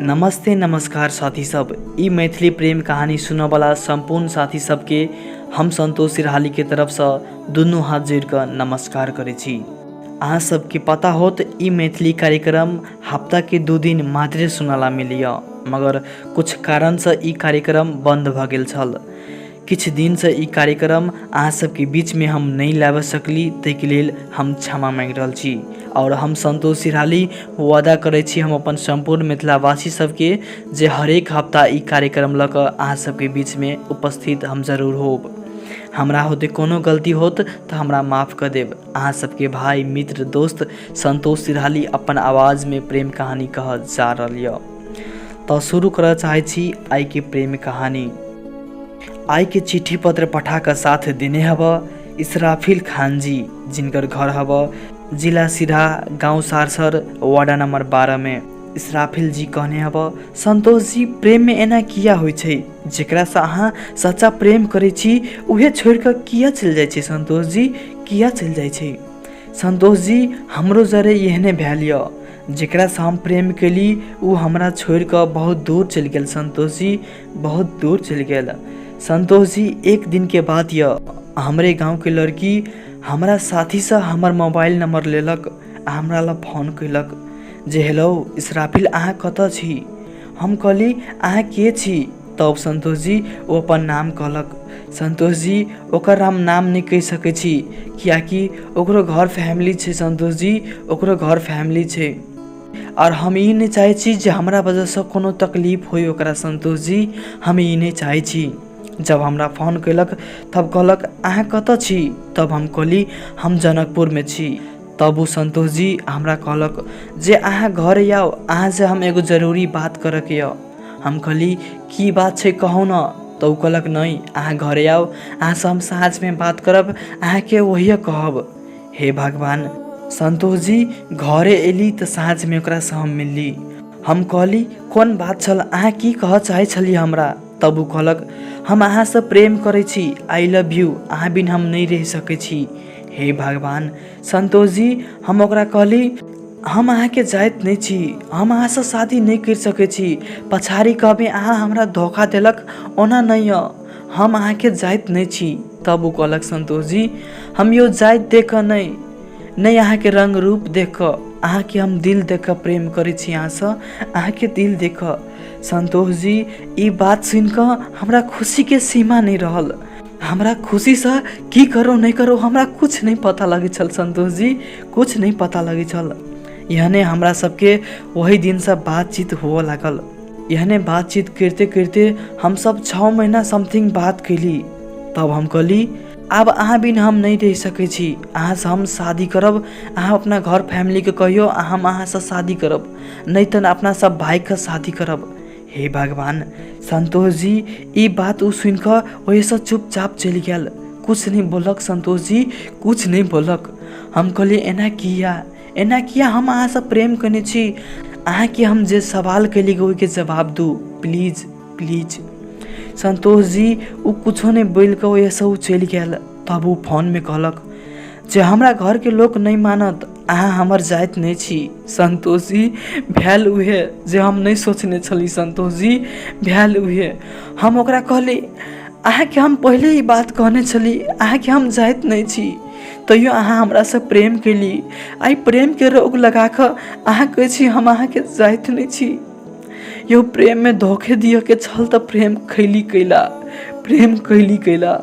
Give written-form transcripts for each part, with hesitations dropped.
नमस्ते नमस्कार साथी सब, ई मैथिली प्रेम कहानी सुनऽवला सम्पूर्ण साथी सबके हम संतोष सिरहालीके तरफसँ दुनू हाथ जोड़िकऽ नमस्कार करै छी। अहाँ सबके पता होत ई मैथिली कार्यक्रम हफ्ताके 2 दिन मात्रे सुनला मिलैए, मगर कुछ कारणसँ ई कार्यक्रम बन्द भऽ गेल छल। किछु दिनसँ ई कार्यक्रम अहाँ सबके बीचमे हम नहि लाबि सकली, ताहिके लेल हम क्षमा माँगि रहल छी। आओर हम संतोष सिरहाली वादा करै छी हम अपन सम्पूर्ण मिथिलावासी सबके जे हरेक हफ्ता ई कार्यक्रम लऽ कऽ अहाँ सबके बीचमे उपस्थित हम जरूर होब। हमरा होते कोनो गलती होत तऽ हमरा माफ कऽ देब। अहाँ सबके भाई मित्र दोस्त संतोष सिरहाली अपन आवाजमे प्रेम कहानी कहऽ जा रहल यऽ। तऽ शुरू करऽ चाहै छी आइके प्रेम कहानी। आइके चिट्ठी पत्र पठा कऽ साथ देने हब इसराफिल खान जी, जिनकर घर हब जिला सिरहा, गाँव सारसर, वार्ड नंबर 12 में। इसराफिल जी कहने हब, संतोष जी प्रेम में एना किया होइ छै? जेकरासँ अहाँ सच्चा प्रेम करै छी उहे छोड़ि कऽ किया चलि जाइ छै? संतोष जी किया चलि जाइ छै? संतोष जी हमरो जरे एहने भेल यऽ, जेकरासँ हम प्रेम केली ओ हमरा छोड़ि कऽ बहुत दूर चलि गेल। संतोष जी बहुत दूर चलि गेल। संतोष जी एक दिनके बात यऽ, हमरे गाँवके लड़की हमरा साथीसँ हमर मोबाइल नंबर लेलक आ हमरा लग फोन केलक जे हेलो इसराफिल, अहाँ कतऽ छी? हम कहली अहाँ के छी? तब संतोष जी ओ अपन नाम कहलक। संतोष जी ओकर हम नाम नहि कहि सकै छी कियाकि ओकरो घर फैमिली छै। संतोष जी ओकरो घर फैमिली छै आओर हम ई नहि चाहै छी जे हमरा वजहसँ कोनो तकलीफ होइ ओकरा। संतोष जी हम ई नहि चाहै छी। जब हमरा फोन केलक तब कहलक अहाँ कतऽ छी? तब हम कहली हम जनकपुरमे छी। तब ओ संतोष जी हमरा कहलक जे अहाँ घर आउ, अहाँसँ हम एगो जरूरी बात करऽके यऽ। हम कहली की बात छै कहू ने। तऽ ओ कहलक नहि अहाँ घरे आउ, अहाँसँ हम साँझमे बात करब, अहाँके वही कहब। हे भगवान, संतोष जी घरे एली तऽ साँझमे ओकरासँ हम मिलली। हम कहली कोन बात छल, अहाँ की कहऽ चाहै छली हमरा? तब ओ कहलक हम अहाँसँ प्रेम करै छी, I love you, अहाँ बिन हम नहि रहि सकै छी। हे भगवान, संतोष जी हम ओकरा कहली हम अहाँके जाइत नहि छी, हम अहाँसँ शादी नहि करि सकै छी, पछाड़ी कहबै अहाँ हमरा धोखा देलक ओना नहि यऽ, हम अहाँके जाइत नहि छी। तब ओ कहलक संतोष जी हम यौ जाइत देख कऽ नहि, नहि अहाँके रंग रूप देख कऽ, अहाँके हम दिल देख कऽ प्रेम करै छी अहाँसँ, अहाँके दिल देख कऽ। संतोष जी ई बात सुनि कऽ हमरा खुशीके सीमा नहि रहल। हमरा खुशीसँ की करो नहि करो हमरा कुछ नहि पता लगै छल। संतोष जी कुछ नहि पता लगै छल। एहने हमरा सबके ओहि दिनसँ बातचीत हुअ लागल। एहने बातचीत करिते करिते हमसब 6 महीना समथिंग बात केली। तब हम कहली आब अहाँ बिन हम नहि रहि सकै छी, अहाँसँ हम शादी करब, अहाँ अपना घर फैमिलीके कहियौ हम अहाँसँ शादी करब, नहि तऽ अपना सब भाइके शादी करब। हे भगवान, संतोष जी ई बात ओ सुनि कऽ ओहिसँ चुपचाप चलि गेल, कुछ नहि बोललक। संतोष जी कुछ नहि बोललक। हम कहलियै एना किया, एना किया, हम अहाँसँ प्रेम केने छी, अहाँके हम जे सवाल केली ओहिके जवाब दू प्लीज प्लीज। संतोष जी ओ कुछो नहि बोलि कऽ ओहिसँ ओ चलि गेल। तब ओ फोनमे कहलक जे हमरा घरके लोक नहि मानत, अहाँ हमर जाइत नहि छी। संतोष जी भेल उहे जे हम नहि सोचने छली। संतोष जी भेल उहे। हम ओकरा कहली अहाँके हम पहिले ई बात कहने छली अहाँके हम जाइत नहि छी, तैयो अहाँ हमरासँ प्रेम केली, एहि प्रेमके रोग लगा कऽ अहाँ कहै छी हम अहाँके जाइत नहि छी। यौ प्रेममे धोखे दिअके छल तऽ प्रेम खैली कैला, प्रेम कैली कैला।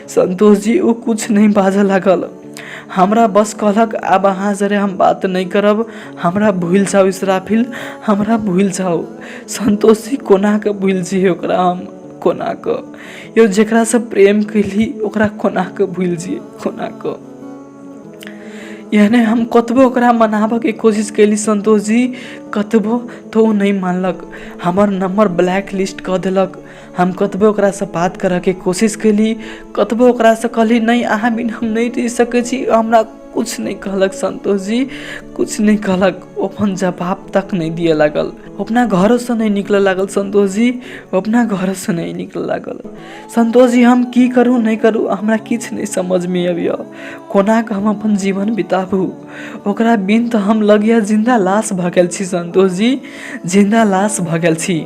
संतोष जी ओ कुछ नहि बाजऽ लागल, हमरा बस कहलक आब अहाँ जरे हम बात नहि करब, हमरा भूलि जाउ इसराफिल, हमरा भूलि जाउ। संतोष जी कोना कऽ भूलि जइयै ओकरा हम, कोना कऽ यौ, जकरासँ प्रेम केली ओकरा कोना कऽ भूलि जइयै, कोना कऽ। एहने हम कतबो ओकरा मनाबऽके कोशिश केली संतोष जी कतबो, तऽ ओ नहि मानलक, हमर नंबर ब्लैक लिस्ट कऽ देलक। हम कतबो ओकरासँ बात करऽके कोशिश केली, कतबो ओकरासँ कहली नहि अहाँ बिना हम नहि रहि सकै छी, हमरा किछु नहि कहलक संतोष जी, किछु नहि कहलक। ओ अपन जवाब तक नहि दिअ लागल, ओ अपना घरोसँ नहि निकलऽ लागल। संतोष जी, ओ अपना घरोसँ नहि निकलऽ लागल। संतोष जी, हम की करू नहि करू, हमरा किछु नहि समझमे अबैए। कोना कऽ हम अपन जीवन बिताबू? ओकरा बिन तऽ हम लगैए जिन्दा लाश भऽ गेल छी। संतोष जी, जिन्दा लाश भऽ गेल छी।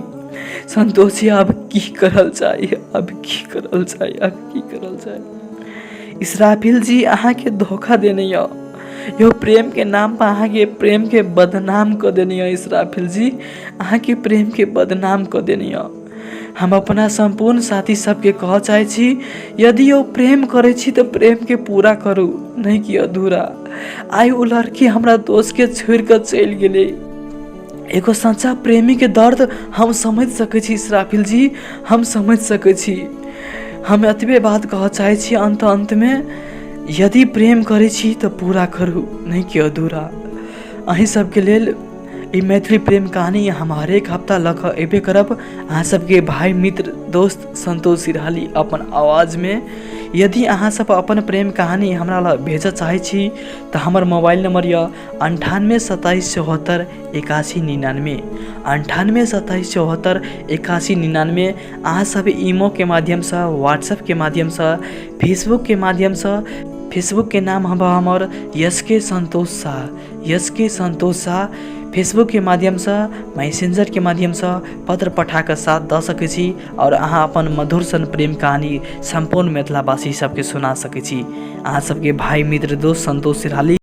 संतोष जी, आब की करल जाय? आब की करल जाय? आब की करल जाय? इसराफिल जी अहाँके धोखा देने यऽ यौ, प्रेमके नाम पर अहाँके प्रेमके बदनाम कऽ देने यऽ। इसराफिल जी अहाँके प्रेमके बदनाम कऽ देने यऽ। हम अपना सम्पूर्ण साथी सबके कहऽ चाहै छी, यदि ओ प्रेम करै छी तऽ प्रेमके पूरा करू, नहि कि अधूरा। आइ ओ लड़की हमरा दोस्तके छोड़ि कऽ चलि गेलै। एगो सच्चा प्रेमीके दर्द हम समझि सकै छी इसराफिल जी, हम समझि सकै छी। हम एतबे बात कहऽ चाहै छी अन्त अन्तमे, यदि प्रेम करै छी तऽ पूरा करू, नहि कि अधूरा। अहीं सबके लेल ई मैथिली प्रेम कहानी हम हरेक हफ्ता लऽ कऽ अयबे करब, अहाँ सबके भाय, मित्र, दोस्त संतोष सिरहाली अपन आवाजमे। यदि अहाँ सब अपन प्रेम कहानी हमरा लग भेजऽ चाहै छी तऽ हमर मोबाइल नंबर यऽ 98 27 74 81 99, 98 27 74 81 99। अहाँ सब ईमोके माध्यमसँ, व्हाट्सएपके माध्यमसँ, फेसबुकके माध्यमसँ, फेसबुकके नाम हमर यस के संतोष शाह, यस के संतोष शाह, फेसबुकके माध्यमसँ, मैसेन्जरके माध्यमसँ पत्र पठा कऽ साथ दऽ सकै छी आओर अहाँ अपन मधुर सन प्रेम कहानी सम्पूर्ण मिथिलावासी सबके सुना सकै छी। अहाँ सबके भाय, मित्र, दोस्त संतोष सिरहाली।